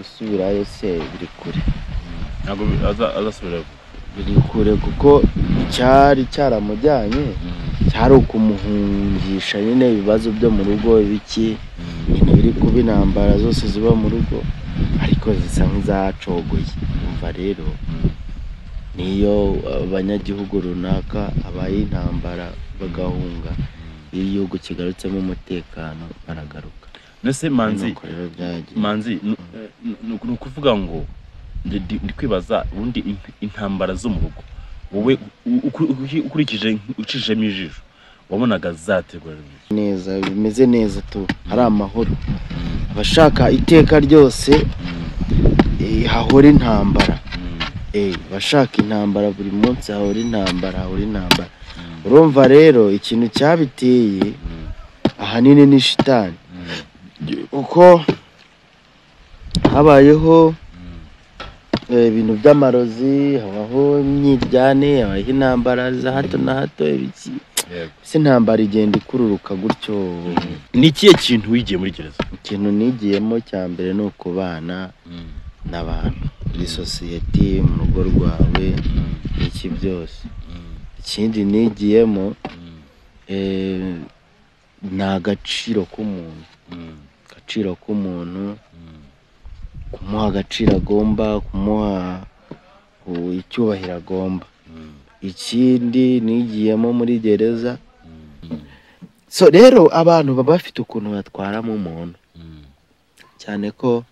Gusubirayo se biri kure. Ntabwo azasubira. Biri kure kuko icyari cyaramujyanye cyari ukumuhungisha nyine ibibazo byo mu rugo, ibiki, ibintu biri kuba, intambara zose ziba mu rugo, ariko zisa nk'izacogoye. Umva rero, niyo abanyagihugu runaka habaye intambara bagahunga, iyo igihugu kigarutsemo umutekano baragaruka. Nese Manzi, Nuko rero byagiye. Manzi, ni ukuvuga ngo ndi kwibaza ubundi intambara zo mu rugo, wowe ukurikije ucishijemo ijisho, wabonaga zaterwa n'iki? Neza, bimeze neza tu, hari amahoro. Abashaka iteka ryose hahora intambara, abashaka intambara buri munsi hahora intambara, hahora intambara. Urumva rero ikintu cyabiteye ahanini ni shitani, uko habayeho ibintu by'amarozi, habaho imyiryane, habayeho intambara za hato na hato, ibiki. Ese intambara igenda ikururuka gutyo. Ni ikihe kintu wigiye muri gereza? Ikintu nigiyemo cya mbere ni ukubana n'abantu muri sosiyete, mu rugo rwawe, iki byose. Ikindi nigiyemo ni agaciro k'umuntu, agaciro k'umuntu, kumuha agaciro agomba, kumuha icyubahiro agomba. Ikindi nigiyemo muri gereza, so rero abantu baba bafite ukuntu batwaramo umuntu, cyane ko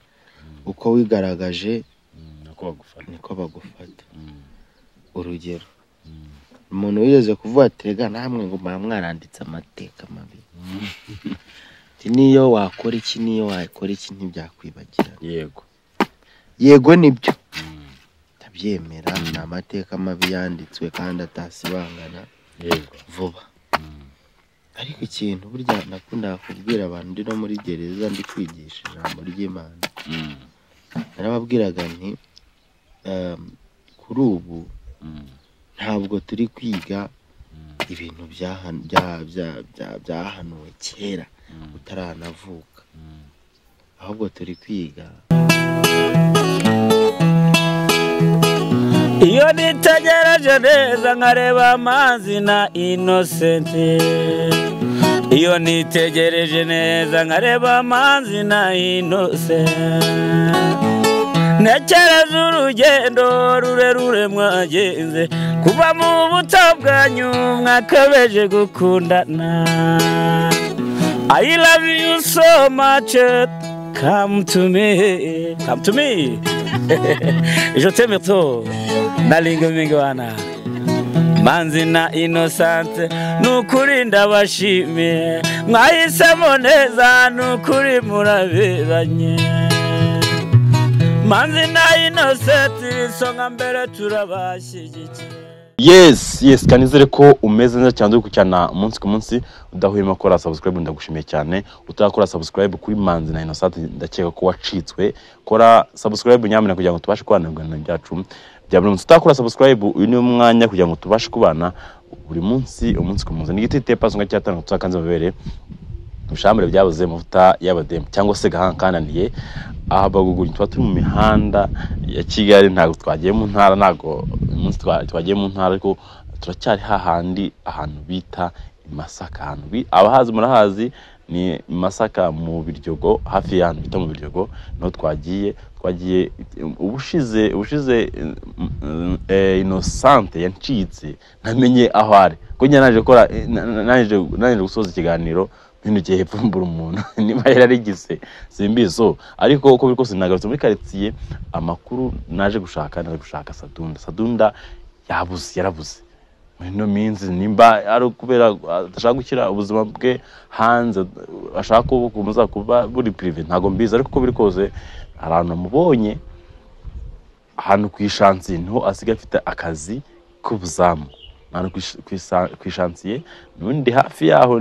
uko wigaragaje niko bagufata. Urugero, umuntu wigeze kuvuga ati rega namwe ngo muba mwaranditse amateka mabi, niyo wakora iki, niyo wakora iki, ntibyakwibagirana. Yego. Yego nibyo, ndabyemera, ni amateka mabi yanditswe kandi atasibangana vuba. Ariko ikintu burya nakundaga kubwira abantu ndi no muri gereza ndi kwigisha ijambo ry'Imana, narababwiraga nti kuri ubu ntabwo turi kwiga ibintu byahanuwe kera utaranavuka, ahubwo turi kwiga. Iyo nitegereje neza nkareba Manzi na Innocent, iyo nitegereje neza nkareba Manzi na Innocent, ntekereza urugendo rurerure mwagenze kuva mu buto bwanyu mwakabeje gukundana. I love you so much, come to me, come to me. Je t'aime trop, nalinga mingwana. Manzi na Innocent, nukuri ndabashimiye, mwahisemo neza, nukuri muraberanye. Manzi na Innocent, isonga mbere turabashyigikiye. Yes, yes, kanizere ko umeze neza cyane, uri gukurikirana umunsi ku munsi, udahwema gukora subscribe, ndagushimiye cyane. Utarakora subscribe kuri Manzi na Innocent, ndakeka ko wacitswe. Kora subscribe nyamuneka kugira ngo tubashe kubana ibiganiro byacu bya buri munsi. Utarakora subscribe, uyu ni umwanya kugira ngo tubashe kubana buri munsi, umunsi ku munsi. Ni igiti tepa songa cyatanga tutakanze amabere, ibishambure byabuze amavuta y'abademu cyangwa se gahanga kananiye. Aha baguguru tuba turi mu mihanda ya Kigali, ntabwo twagiye mu ntara, ntabwo umunsi twagiye mu ntara, ariko turacyari hahandi ahantu bita i Masaka. Ahantu abahazi murahazi, ni Masaka mu Biryogo, hafi y'ahantu bita mu Biryogo, niho twagiye. Twagiye ubushize Innocent yancitse, ntamenye aho ari, kuko njye naje gukora, naje gusoza ikiganiro mpindukiye hepfo mbura umuntu, niba yararigise simbizi. So ariko uko biri kose nagarutse muri quartier, amakuru naje gushaka, naje gushaka Sadunda. Sadunda yabuze, yarabuze muri ino minsi, nimba ari ukubera adashaka gushyira ubuzima bwe hanze, ashaka ko bukomeza kuba buri privé, ntabwo mbizi. Ariko uko biri kose hari ahantu namubonye, ahantu ku ishansiye niho asigaye afite akazi k'ubuzamu. Ahantu ku ishansiye, n'undi hafi yaho,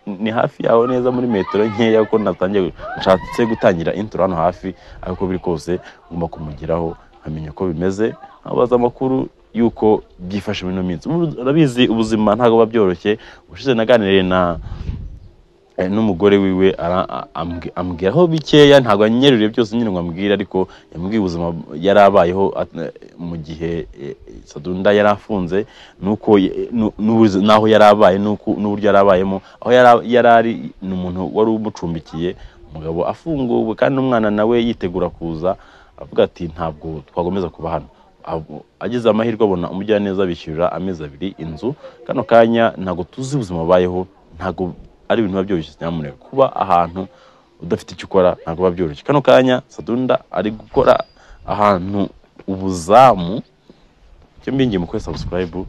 ni hafi yaho neza muri metero nkeya, kuko natangiye nshatse gutangira intro hano hafi. Ariko biri kose ngomba kumugeraho nkamenya uko bimeze, nkabaza amakuru yuko byifashe muri ino minsi. Urabizi ubuzima ntabwo buba byoroshye. Ubushize naganiriye na N'umugore wiwe ambwiraho bikeya, ntabwo anyeruriye byose nyine ngo ambwire, ariko yambwiye ubuzima yari abayeho mu gihe Sadunda yari afunze, nuko naho yari abaye, n'uburyo yari abayemo, aho yari ari ni umuntu wari umucumbikiye, umugabo afunguwe kandi umwana nawe yitegura kuza, avuga ati ntabwo twagomeza kuba hano. Agize amahirwe abona umujyaneza bishyurira amezi 2 inzu. Kano kanya ntabwo tuzi ubuzima babayeho, ntabwo ari ibintu biba byoroshye nyamuneka kuba ahantu udafite icyo ukora, ntabwo biba byoroshye. Kano kanya Sadunda ari gukora ahantu ubuzamu. Icyo mbingiye mukore subscribe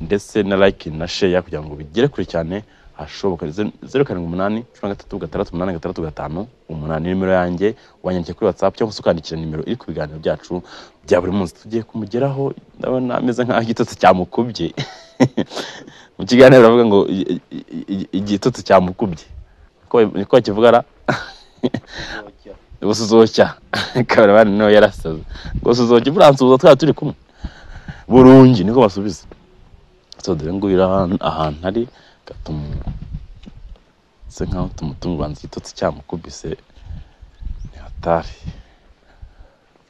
ndetse na like na share kugira ngo bigere kure cyane hashoboka. 078 13 6 8 6 5 8 nimero yanjye, wanyandikira kuri WhatsApp cyangwa se ukandikira nimero iri ku biganiro byacu bya buri munsi. Tugiye kumugeraho, ndabona ameze nk'aho igitotsi cyamukubye. Mu kiganiro baravuga ngo igitotsi cyamukubye, niko bakivuga ra gusuzoshya. Kabarabana nawe yarasaze gusuzoshya, buransubiza twari turi kumwe burungi, niko basubiza. So dore ngo ahantu ari se nkaho tumutunga igitotsi cyamukubise, ni hatari.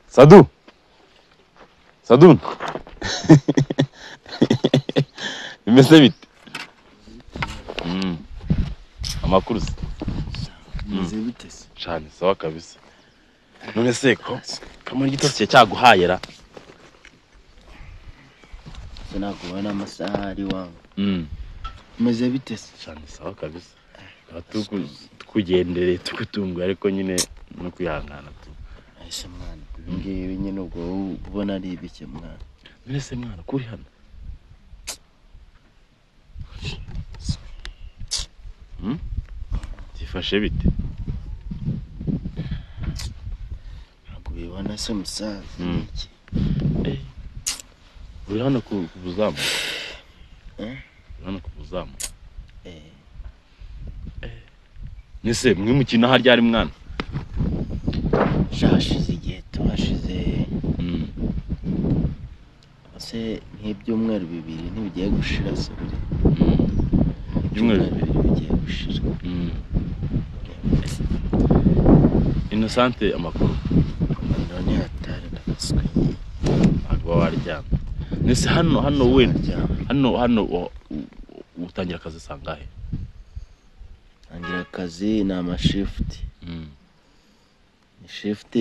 Sadu Sadun bimeze bite? Amakuru se bimeze bite se? Cyane sawa kabisa. None se ko kamwe igitotsi cyaguhaye ra? Sinakubona amasaha ari wangu. Bimeze bite se? Cyane sawa kabisa. Tukugendereye tukutunguye, ariko nyine no kwihangana tu. Ese mwana ngibi nyine ubwo ubona ari ibiki mwana? None se mwana kuri hano Tifashe bite? Ntabwo ubibona se musaza? Uri hano ku buzamu? Uri hano ku buzamu? Nese mwe mukina harya ari mwana? Hashize igihe tuhashize se nk'ibyumweru 2 ntibigiye gushira se buri. Ibyumweru 2 bigiye gushira. Innocente amakuru. None hatari ndaswe. Ntabwo waryamye. Nese hano we hano utangira akazi sangahe? Tangira akazi ni ama shift. Ni shift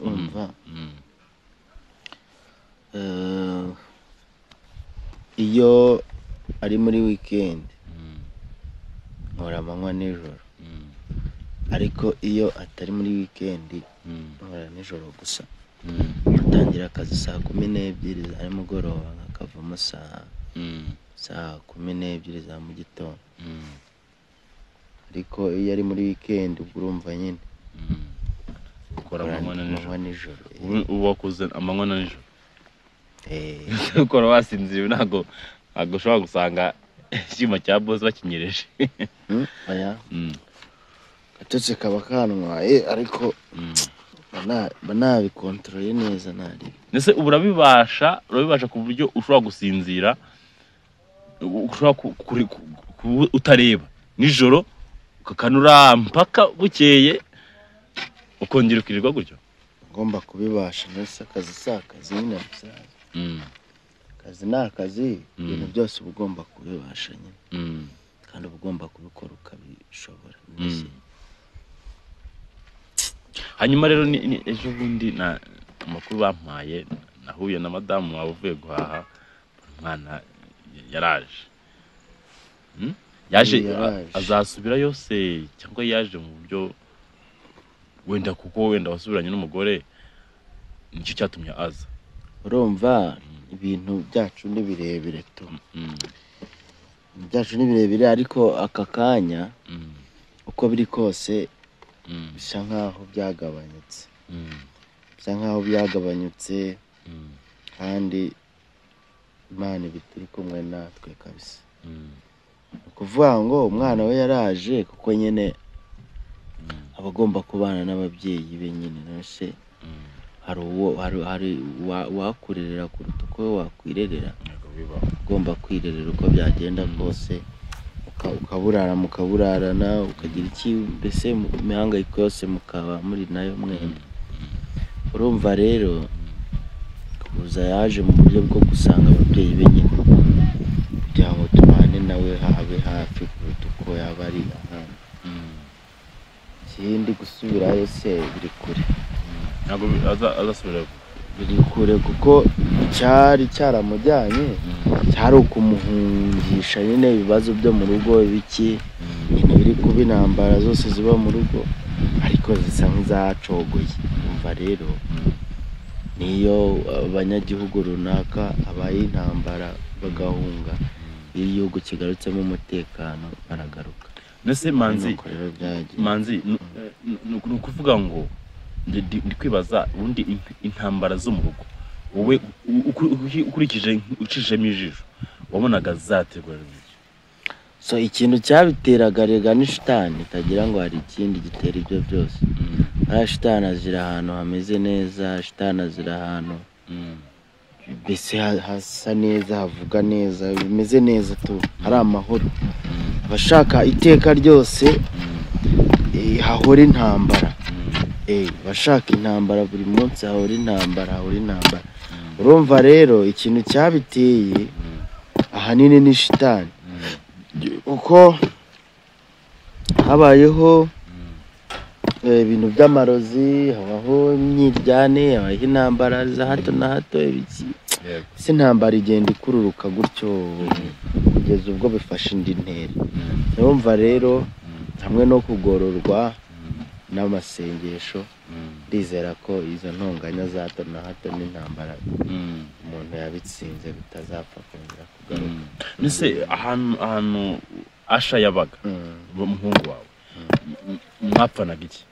umva. Iyo ari muri weekend nkora amanywa nijoro. Ariko iyo atari muri weekend nkora nijoro gusa. Ntangira akazi saa 12 za nimugoroba nkakavamo saa 12 za mu gitondo. Ariko iyo ari muri weekend ubwo urumva nyine ukora amanywa nijoro. Ubu wakoze amanywa na nijoro? Ukora wasinziriye, ntabwo ushobora gusanga icyuma cya boss bakinyereje. Oya. Gatotsi kaba kantwaye, ariko banabikontorore neza nari. Nese ubu urabibasha ku buryo ushobora gusinzira, ushobora utareba nijoro ukakanura mpaka bukeye ukongera ukirirwa gutyo? Ngomba kubibasha, nese akazi si akazi nyine musaza. Akazi ni akazi, ibintu byose uba ugomba kubibasha nyine. Kandi uba ugomba kubikora ukabishobora. Hanyuma rero ni ejo bundi na amakuru bampaye, nahuye na madamu wawe uvuye guhaha, umwana yaraje. Yaje azasubira yose cyangwa yaje mu buryo wenda kuko wenda wasubiranye n'umugore nicyo cyatumye aza? Urumva ibintu byacu ni birebire tu. Byacu ni birebire, ariko aka kanya uko biri kose bisa nkaho byagabanyutse. Bisa nkaho byagabanyutse kandi Imana ibituri kumwe natwe kabisa. Kuvuga ngo umwana we yaraje kuko nyine abagomba kubana n'ababyeyi be nyine, nose hari uwo hari wakurerera kuruta uko wakwirerera. Ugomba kwirerera uko byagenda kose, Ukaburara mukaburarana, ukagira iki, mbese imihangayiko yose mukaba muri nayo mwembi. Urumva rero kuza yaje mu buryo bwo gusanga ababyeyi be nyine kugira ngo tubane nawe habe hafi kuruta uko yaba ari ahandi. Ikindi gusubirayo se biri kure, ntabwo azasubira, biri kure kuko cyari cyaramujyanye cyari ukumuhungisha nyine ibibazo byo mu rugo ibiki, ibintu biri kuba intambara zose ziba mu rugo ariko zisa nk'izacogoye. Umva rero niyo abanyagihugu runaka habaye intambara bagahunga, iyo igihugu kigarutsemo umutekano baragaruka. Nese Manzi, Manzi ni ukuvuga ngo ndi kwibaza ubundi intambara zo mu rugo wowe ukurikije ucishemo ijisho wabonaga zaterwa n'iki? So ikintu cyabiteraga rega ni shitani, itagira ngo hari ikindi gitera ibyo byose. Shitani azira ahantu hameze neza, shitani azira ahantu mbese hasa neza, havuga neza, bimeze neza tu, hari amahoro. Abashaka iteka ryose hahora intambara. Bashaka intambara buri munsi, hahora intambara, hahora intambara. Urumva rero ikintu cyabiteye ahanini ni shitani, uko habayeho ibintu by'amarozi, habaho imyiryane, habaho intambara za hato na hato, ibiki ese intambara igenda ikururuka gutyo kugeza ubwo bifashe indi ntera. Urumva rero hamwe no kugororwa n'amasengesho, ndizera ko izo ntonganya za hato na hato n'intambara umuntu yabitsinze bitazapfa kongera kugaruka. Nese ahantu Asha yabaga umuhungu wawe mwapfanaga iki?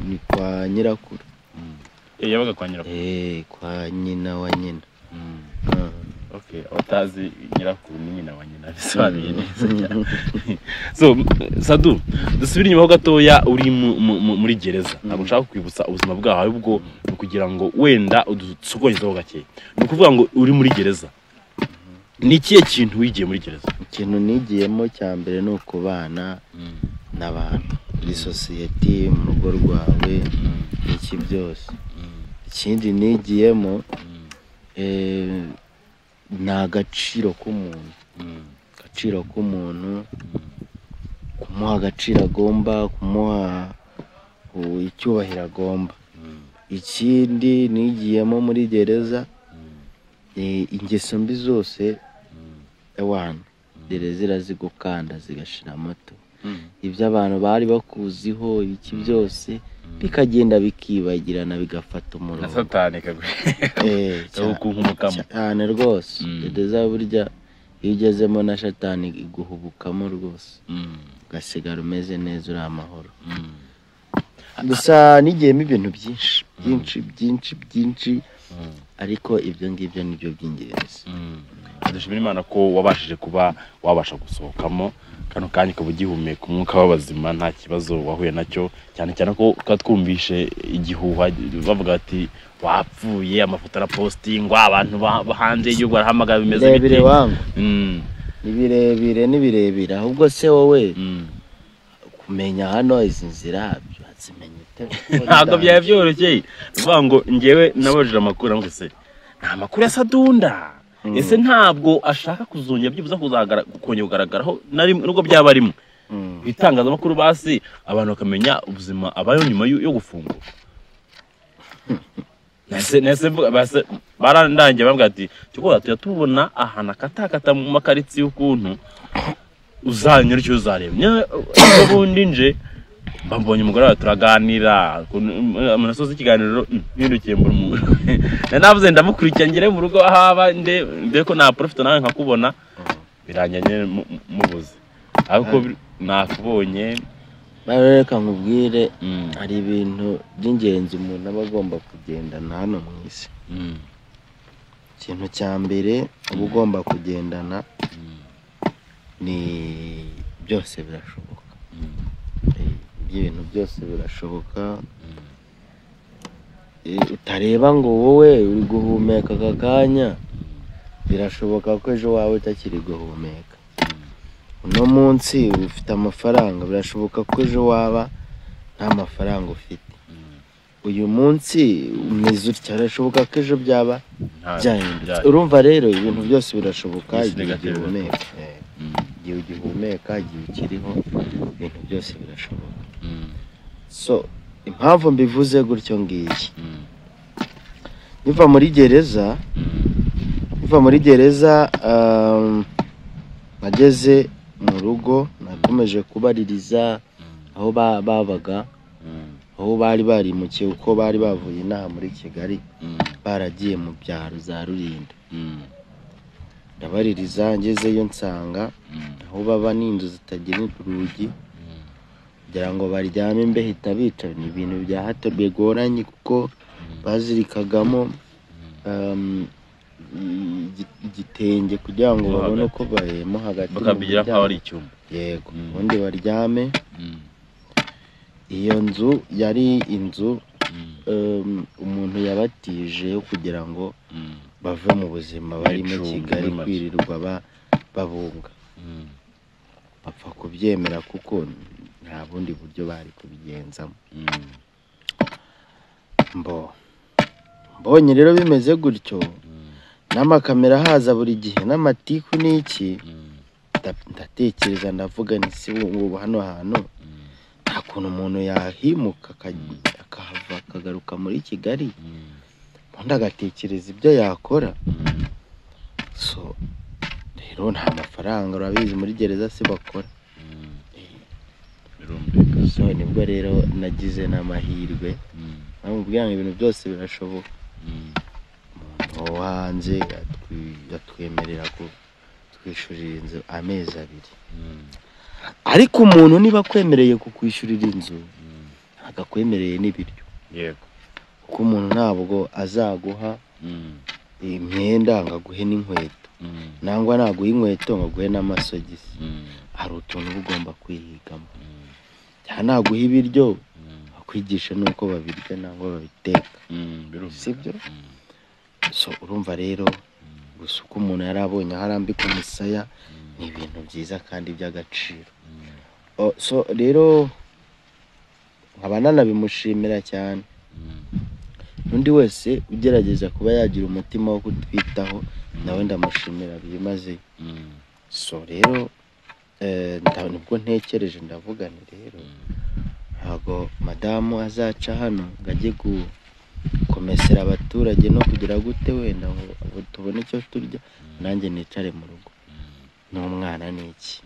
Ni kwa nyirakuru. Yabaga kwa nyirakuru? Kwa nyina wa nyina. Okay, abatazi nyirakuru ni nyina wa nyina bisobanuye neza cyane. So Sadu, dusubire inyuma ho gatoya, uri muri gereza. Ntabwo nshaka kwibutsa ubuzima bwawe, ahubwo ni kugira ngo wenda udusukonyezeho gake. Ni ukuvuga ngo uri muri gereza, ni ikihe kintu wigiye muri gereza? Ikintu nigiyemo cya mbere ni ukubana n'abantu muri sosiyete, mu rugo rwawe, iki byose. Ikindi nigiyemo ni agaciro k'umuntu, agaciro k'umuntu, kumuha agaciro agomba, kumuha icyubahiro agomba. Ikindi nigiyemo muri gereza, ingeso mbi zose ewana gereza irazigukanda zigashira moto, ibyo abantu bari bakuziho ibiki byose bikagenda bikibagirana bigafata umurongo. Na satani kagukunkumukamo cyane rwose. Gereza burya iyo ugezemo na satani iguhubukamo rwose, ugasigara umeze neza uri amahoro. Gusa nigiyemo ibintu byinshi byinshi byinshi byinshi, ariko ibyo ngibyo nibyo by'ingenzi. Dushimira Imana ko wabashije kuba wabasha gusohokamo kano kanya ukaba ugihumeka umwuka w'abazima, nta kibazo wahuye nacyo, cyane cyane ko twumvishe igihuha bavuga ati wapfuye, amafoto arapostingwa, abantu hanze y'igihugu barahamagara bimeze bite. Ni birebire ni birebire. Ahubwo se wowe kumenya hano izi nzira byazimenya ute? Ntabwo byari byoroshye. Uvuga ngo njyewe nabajije amakuru amwe se nta makuru ya Sadunda. Ese ntabwo ashaka kuzongera byibuza kongera kugaragaraho nubwo byaba arimo itangazamakuru, basi abantu bakamenya ubuzima abayo nyuma yo gufungura. Nese basi barandangiye bambwira ati cyokora tuya tubona ahantu akatakata mu makaritsi y'ukuntu uzanyura icyo uzareba. Ubundi nje mbambonye umugore wawe turaganira, munasoza ikiganiro mpindukiye mbona umuntu. Navuze ndamukurikira ngere mu rugo ahaba nde ko na profit nawe nkakubona, birangiye mubuze. Ariko nakubonye. Reka nkubwire, hari ibintu by'ingenzi umuntu aba agomba kugendana hano mu isi. Ikintu cya mbere uba ugomba kugendana ni byose birashoboka. Ibintu byose birashoboka, utareba ngo wowe uri guhumeka aka kanya Birashoboka ko ejo wawe utakiri guhumeka. Uno munsi ufite amafaranga, birashoboka ko ejo waba nta mafaranga ufite. Uyu munsi umeze utya, birashoboka ko ejo byaba byahindutse. Urumva rero ibintu byose birashoboka igihe ugihumeka. Igihe ugihumeka, igihe ukiriho, ibintu byose birashoboka. So impamvu mbivuze gutyo ngiyi, niva muri gereza nageze mu rugo, nakomeje kubaririza aho babaga, aho bari barimukiye, uko bari bavuye inaha muri Kigali baragiye mu byaro za Rulindo. Ndabaririza, ngezeyo nsanga aho baba ni inzu zitagira urugi, kugira ngo baryame imbeho itabica. Ni ibintu bya hato bigoranye, kuko bazirikagamo igitenge kugira ngo babone uko bahemo hagati, bakabigira nkaho ari icyumba. Yego, ubundi baryame. Iyo nzu yari inzu umuntu yabatije kugira ngo bave mu buzima barimo Kigali, kwirirwa babunga. Bapfa kubyemera kuko nta bundi buryo bari kubigenzamo. Mbonye rero bimeze gutyo, n'amakamera haza buri gihe, n'amatiku n'iki, ndatekereza ndavuga nti si ubu hano hantu nta kuntu umuntu yahimuka akahava akagaruka muri Kigali, ubundi agatekereza ibyo yakora. So rero nta mafaranga, urabizi muri gereza si bakora. So nibwo rero nagize n'amahirwe, namubwira ngo ibintu byose birashoboka. Umuntu wo hanze yatwemerera kutwishyurira inzu amezi 2. Ariko umuntu niba akwemereye kukwishyurira inzu, ntabwo akwemereye n'ibiryo. Yego, kuko umuntu ntabwo azaguha imyenda ngo aguhe n'inkweto, nangwa naguha inkweto ngo aguhe n'amasogisi. Hari utuntu uba ugomba kwihigamo. Cyangwa naguha ibiryo akwigisha nuko babirya nangwa babiteka, sibyo? So urumva rero gusa uko umuntu yarabonye aho arambika umusaya ni ibintu byiza kandi by'agaciro. So rero nkaba nanabimushimira cyane. Undi wese ugerageza kuba yagira umutima wo kutwitaho nawe ndamushimira byimazeyo. So rero nibwo ntekereje ndavuga nti rero ntabwo madamu azaca hano ngo ajye gukomesera abaturage no kugira gute wenda ngo tubone icyo turya, nanjye nicare mu rugo n'umwana n'iki.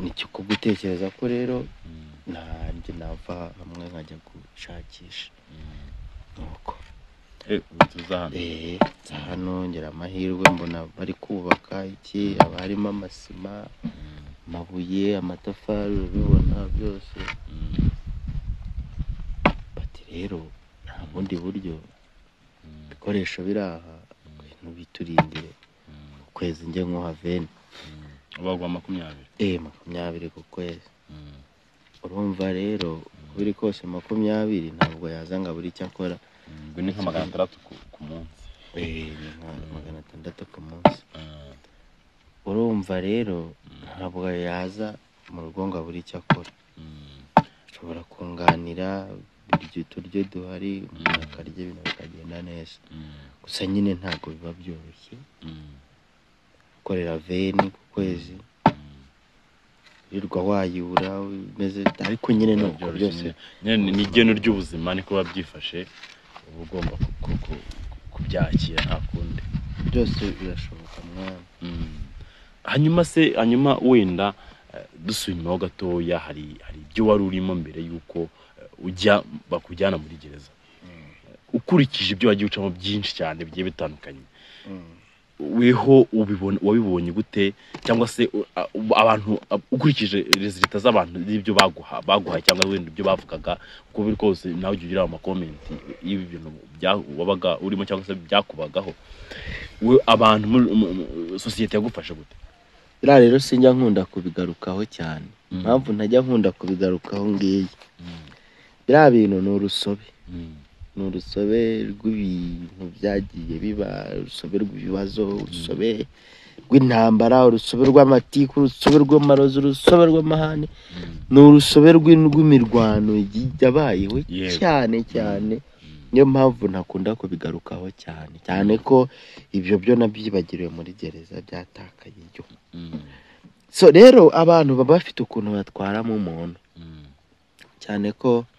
Nicyo kugutekereza ko rero nanjye nava hamwe nkajya gushakisha. Nuko hano ngira amahirwe mbona bari kubaka iki, haba harimo amasima, amabuye, amatafari, urabibona byose. Bati rero nta bundi buryo, ibikoresho biri aha, ibintu biturindire ukwezi njye nkuha 20. Bagwa 20. 20 ku kwezi. Urumva rero biri kose 20 ntabwo yaza ngo abure icyo akora. Ngo ni nka 600 ku munsi. Ni nka 600 ku munsi. Urumva rero ntabwo yaza mu rugo ngo abure icyo akora. Ashobora kunganira ibiryo turyo duhari, umuntu akarya ibintu bikagenda neza. Gusa nyine ntabwo biba byoroshye gukorera 20 ku kwezi, wirirwa wayibura umeze, ariko nyine nuko byose nyine ni igeno ry'ubuzima, niko biba byifashe, uba ugomba kubyakira nta kundi. Byose birashoboka mwana. Hanyuma se, hanyuma wenda dusubiyeho gatoya, hari ibyo wari urimo mbere yuko ujya bakujyana muri gereza, ukurikije ibyo wagiye ucamo byinshi cyane bigiye bitandukanye, weho ubibona wabibonye gute, cyangwa se abantu ukurikije resulta z'abantu n'ibyo baguha cyangwa wenda ibyo bavugaga, uko biri kose nawe ujya ugira ama comment y'ibi bintu wabaga urimo cyangwa se byakubagaho, we abantu societe yagufashe gute? Biriya rero sinjya nkunda kubigarukaho cyane. Impamvu ntajya nkunda kubigarukaho ngiyi, biriya bintu ni urusobe. Ni urusobe rw'ibintu byagiye biba, urusobe rw'ibibazo, urusobe rw'intambara, urusobe rw'amatiku, urusobe rw'amarozi, urusobe rw'amahane, ni urusobe rw'imirwano yabayeho cyane cyane. Niyo mpamvu ntakunda kubigarukaho cyane cyane ko ibyo byo nabyibagiriwe muri gereza byatakaye iyo. So rero abantu baba bafite ukuntu batwaramo umuntu, cyane ko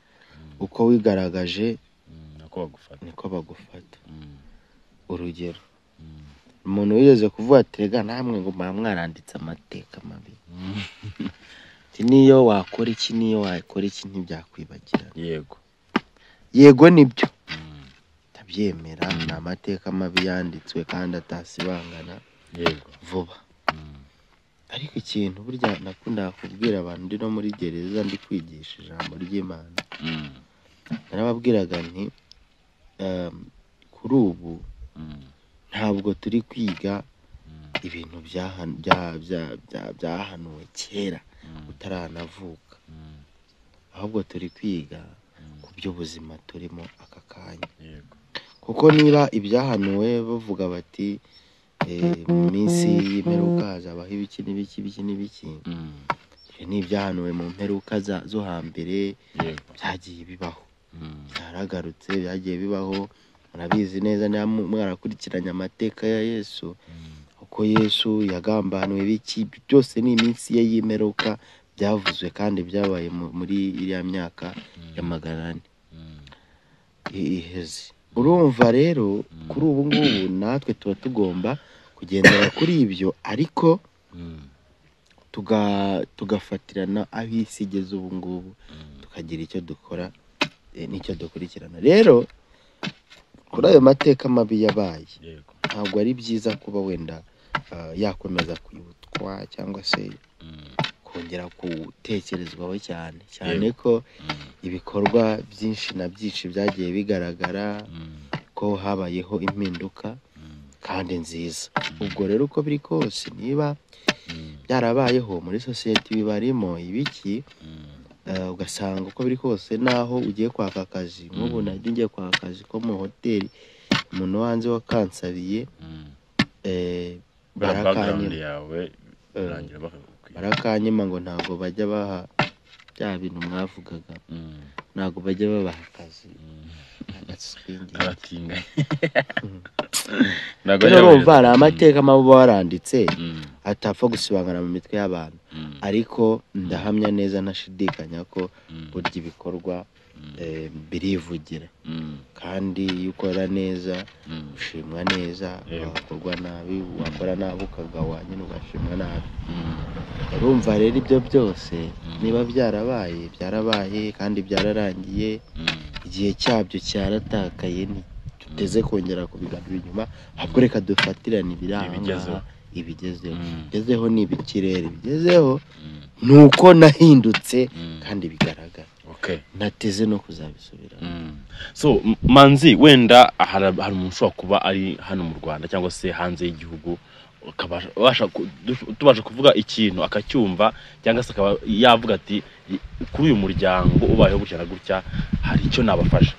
uko wigaragaje niko bagufata. Urugero, umuntu wigeze kuvuga ati rega namwe ngo muba mwaranditse amateka mabi, niyo wakora iki niyo wakora iki ntibyakwibagirana. Yego yego nibyo ndabyemera, ni amateka mabi yanditswe kandi atasibangana yego vuba. Ariko ikintu burya nakundaga kubwira abantu ndi no muri gereza ndi kwigisha ijambo ry'Imana, narababwiraga nti kuri ubu ntabwo turi kwiga ibintu byahanuwe kera utaranavuka, ahubwo turi kwiga ku by'ubuzima turimo aka kanya. Kuko niba ibyahanuwe bavuga bati mu minsi y'imperuka hazabaho ibiki n'ibiki ibiki n'ibiki, ibyo ni ibyahanuwe mu mperuka zo hambere, byagiye bibaho, byaragarutse, byagiye bibaho. Murabizi neza niba mwarakurikiranye amateka ya Yesu, uko Yesu yagambaniwe ibiki byose ni iminsi ye y'imperuka byavuzwe kandi byabaye muri iriya myaka ya 400 iheze. Urumva rero kuri ubu ngubu natwe tuba tugomba kugendera kuri ibyo, ariko tugafatirana aho isi igeze ubu ngubu, tukagira icyo dukora n'icyo dukurikirana. Rero kuri ayo mateka mabi yabaye, ntabwo ari byiza kuba wenda yakomeza kwibutswa cyangwa se kongera gutekerezwaho cyane cyane ko ibikorwa byinshi na byinshi byagiye bigaragara ko habayeho impinduka kandi nziza. Ubwo rero uko biri kose niba byarabayeho muri sosiyete bibarimo ibiki, ugasanga uko biri kose naho ugiye kwaka akazi, nk'ubu nari ngiye kwaka akazi ko mu hoteli, umuntu wanze wakansabiye barakanyima ngo ntabwo bajya baha bya bintu mwavugaga, ntabwo bajya babaha akazi. Urumva hari amateka mabi waranditse atapfa gusibangana mu mitwe y'abantu, ariko ndahamya neza ntashidikanya ko burya ibikorwa birivugira, kandi iyo ukora neza ushimwa neza, wakorwa nabi wakora nabi ukagawa nyine ugashimwa nabi. Urumva rero ibyo byose niba byarabaye byarabaye kandi byararangiye, igihe cyabyo cyaratakaye, ntituteze kongera kubigarura inyuma, ahubwo reka dufatirane ibiri aha ngaha ibigezeho. Ibigezeho ni ibikirere, ibigezeho ni uko nahindutse kandi bigaragara. Nateze no kuzabisubira. So Manzi, wenda hari umuntu ushobora kuba ari hano mu Rwanda cyangwa se hanze y'igihugu, tubasha kuvuga ikintu akacyumva cyangwa se akaba yavuga ati kuri uyu muryango ubayeho gutya na gutya hari icyo nabafasha.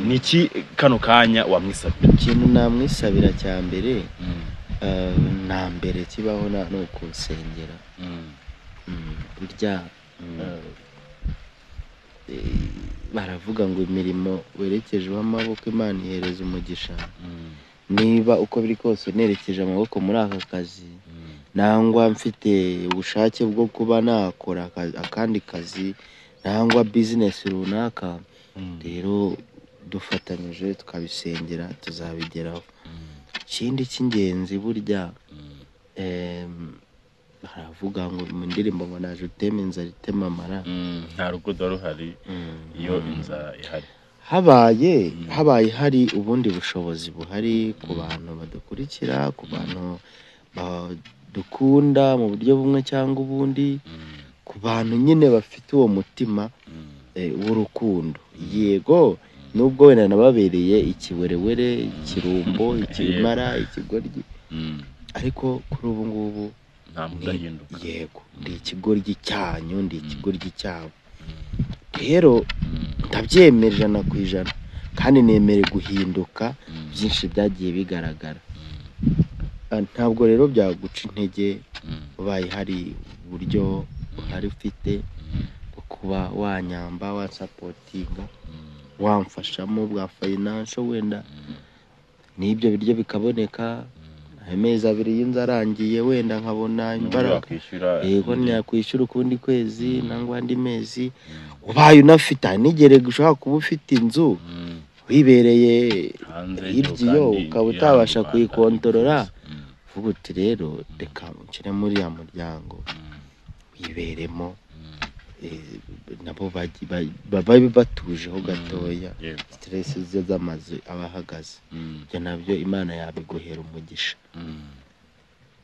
Niki kano kanya wamwisabira? Ikintu namwisabira cya mbere na mbere kibaho ni ukunsengera. Burya baravuga ngo imirimo werekejeho amaboko Imana ihereza umugisha. Niba uko biri kose nerekeje amaboko muri aka kazi, nangwa mfite ubushake bwo kuba nakora akandi kazi nangwa business runaka, rero dufatanyije tukabisengera tuzabigeraho. Ikindi cy'ingenzi burya baravuga ngo mu ndirimbo ngo naje utema inzara itema amara, nta rukundo ruhari iyo inzara ihari. Habaye hari ubundi bushobozi buhari ku bantu badukurikira, ku bantu badukunda mu buryo bumwe cyangwa ubundi, ku bantu nyine bafite uwo mutima w'urukundo. Yego nubwo wenda nababereye ikiwerewere, ikirumbo, ikimara, ikigoryi, ariko kuri ubu ngubu yego ndi ikigoryi cyanyu, ndi ikigoryi cyabo. Rero ndabyemera 100%. Kandi nemere guhinduka, byinshi byagiye bigaragara. Ntabwo rero byaguca intege ubaye hari uburyo uhari ufite bwo kuba wanyamba, wasapotinga, wamfashamo bwa financial, wenda n'ibyo biryo bikaboneka. Amezi 2 y'inzu arangiye, wenda nkabona imbaraga, wakwishyura. Yego, nakwishyura ukundi kwezi nangwa andi mezi. Ubaye unafite, hari n'igihe ushobora kuba ufite inzu wibereye hanze hirya iyo, kandi ukaba iri utabasha hano mu Rwanda. kuyikontorora, uvuga uti rero reka nshyire muri ya muryango wiberemo, nabo babe batujeho gatoya, stress ze z'amazu aba ahagaze. Ibyo nabyo Imana yabiguhera umugisha.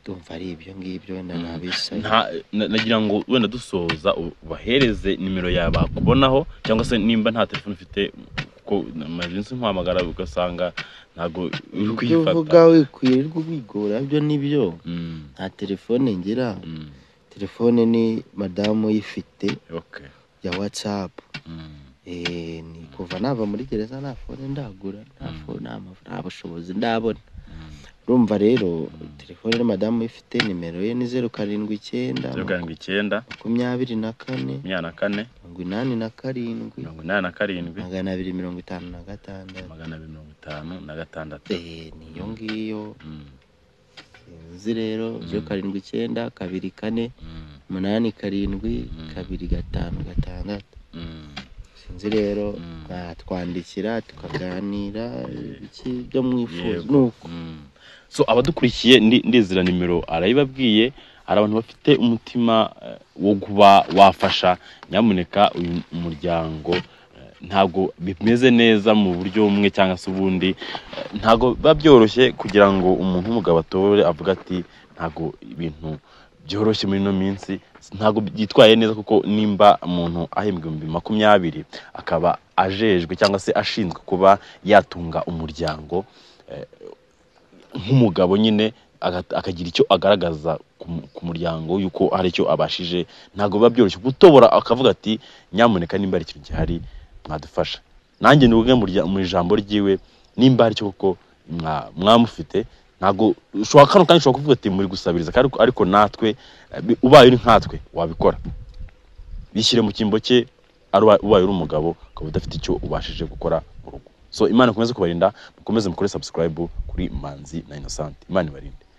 Ndumva ari ibyo ngibyo wenda nabisaba. Nagira ngo wenda dusoza ubahereze nimero yawe bakubonaho, cyangwa se nimba nta telefone ufite, kuko amaze iminsi nkuhamagara ugasanga ntabwo uri Ibyo kuyifata. uvuga wikwirirwa wigora, byo nibyo. Nta telefone ngira. Telefone ni madamu uyifite ya WhatsApp. Ni kuva nava muri gereza nta phone ndagura, nta phone, nta bushobozi ndabona. Urumva rero telefone ni madamu uyifite, nimero ye ni 079 079 24 24 87 87 256. 256. Niyo ngiyo. Sinzi rero, 079 24 87 256. Sinzi rero, mwatwandikira tukaganira iki byo mwifuza. Nuko. So abadukurikiye, ndizera nimero arayibabwiye. Hari abantu bafite umutima wo kuba wafasha, nyamuneka uyu muryango ntabwo bimeze neza mu buryo bumwe cyangwa se ubundi. Ntabwo biba byoroshye kugira ngo umuntu w'umugabo atore avuga ati ntabwo ibintu byoroshye muri ino minsi, ntabwo byitwaye neza, kuko nimba umuntu ahembwa 20,000 akaba ajejwe cyangwa se ashinzwe kuba yatunga umuryango, nk'umugabo nyine akagira icyo agaragaza ku muryango yuko hari icyo abashije, ntabwo biba byoroshye gutobora akavuga ati nyamuneka nimba hari ikintu gihari mwadufasha. Nanjye ni ubwe mu ijambo ryiwe, nimba hari icyo koko mwamufite, ntabwo ushobora kano kandi ushobora kuvuga ati muri gusabiriza, ariko natwe, ubaye uri nkatwe wabikora, bishyire mu cyimbo cye, ari ubaye uri umugabo ukaba udafite icyo ubashije gukora mu rugo. So Imana ikomeze kubarinda, mukomeze mukore subscribe kuri Manzi na Innocent. Imana ibarinde.